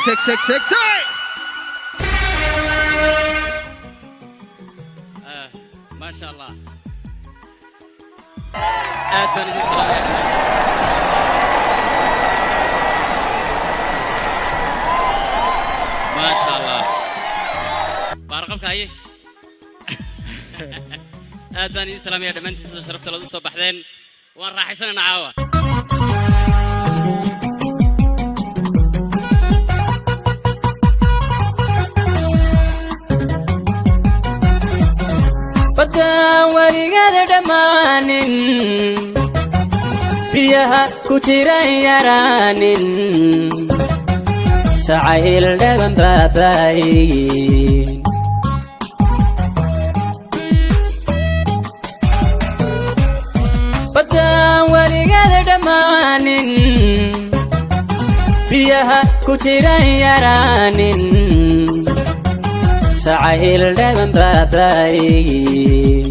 6, 6, 6, 8. Maasha Allah, aad baan idin salaamaya. Maasha Allah, baarqabka haye, aad baan idin salaamaya dhammaantiin. Sida sharafta lagu soo baxdeen, waan raaxaysanana caawa. Baddaan weligada dhammaanin, biyaha ku jiran yaraanin, jacayl dhaban baabaayin. Baddaan weligada dhammaanin, biyaha ku jiran yaraanin, jacayl dhaban baabaayin.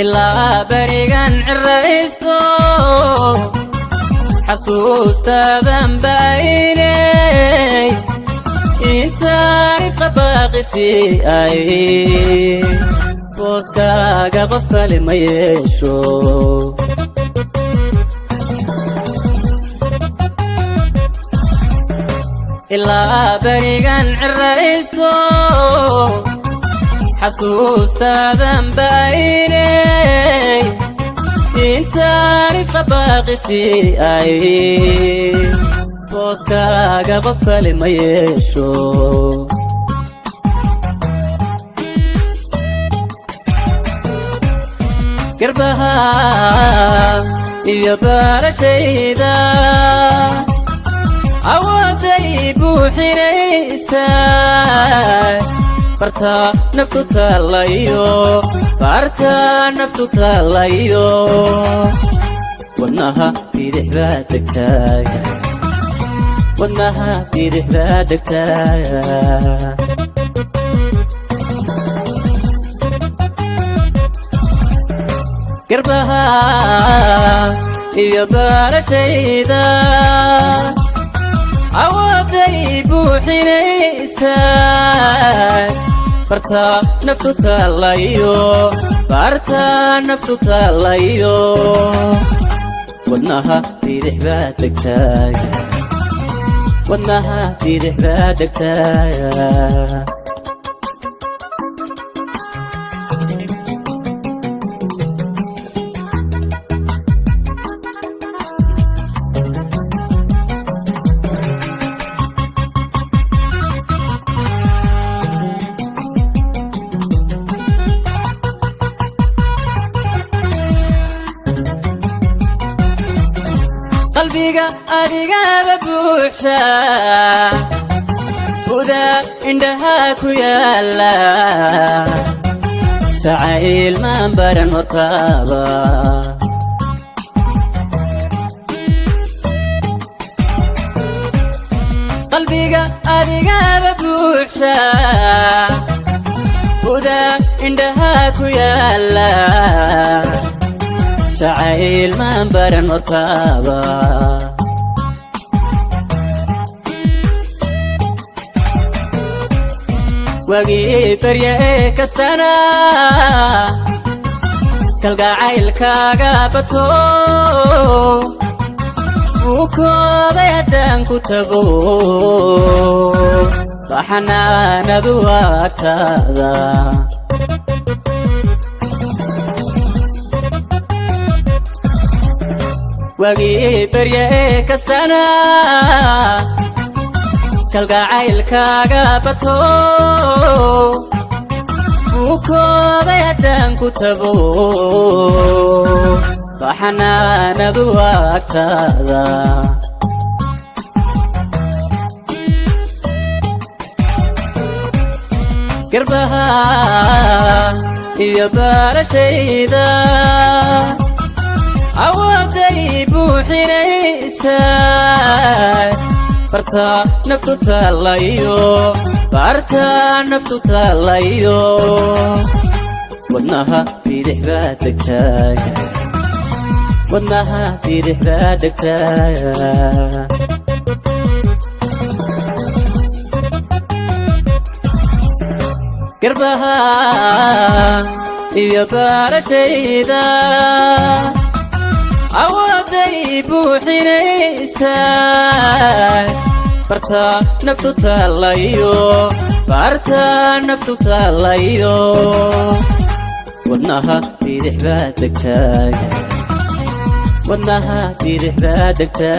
Ilaa berigan ciraysto, xasuustaadan baaynay, intaan ifqa baaqisi ay, booskaaga qof kale ma yeesho. Ilaa berigan ciraysto, xasuustaadan baaynay, intaan ifqa baaqisi ay, booskaaga qof kale ma yeesho. Garbaha iyo baarashayda awooday buuxinaysaa, barta naftu taalayo, barta naftu taalayo, wadnaha bidix baa degtaaya, wadnaha bidix baa degtaaya. Garbaha iyo baarashayda awooday buuxinaysaa, barta naftu taalayo, barta naftu taalayo, wadnaha bidix baa degtaaya, wadnaha bidix baa degtaaya. Qalbiga adigaba buuxa, buda indhaha ku yaala, jacayl maan baran hortaaba. Qalbiga adigaba buuxa, buda indhaha ku yaala, jacayl maan baran hortaaba. Wagii barya ee kastana kalgacaylkaaga bato, wuu koobay haddaan ku tago, baxanaanadu agtaada. Wagii barya ee kastana kalgacaylkaaga bato, wuu koobay haddaan ku tago, baxanaanadu agtaada. Garbaha iyo baarashayda awooday buuxinaysaa, barta naftu taalayo, barta naftu taalayo, wadnaha bidix baa degtaaya, Wadnaha bidix baa degtaa. Garbaha iyo baarashayda awooday buuxinaysaa. Barta naftu taalayo, barta naftu taalayo, wadnaha bidix baa degtaa. Wadnaha bidix baa degtaa.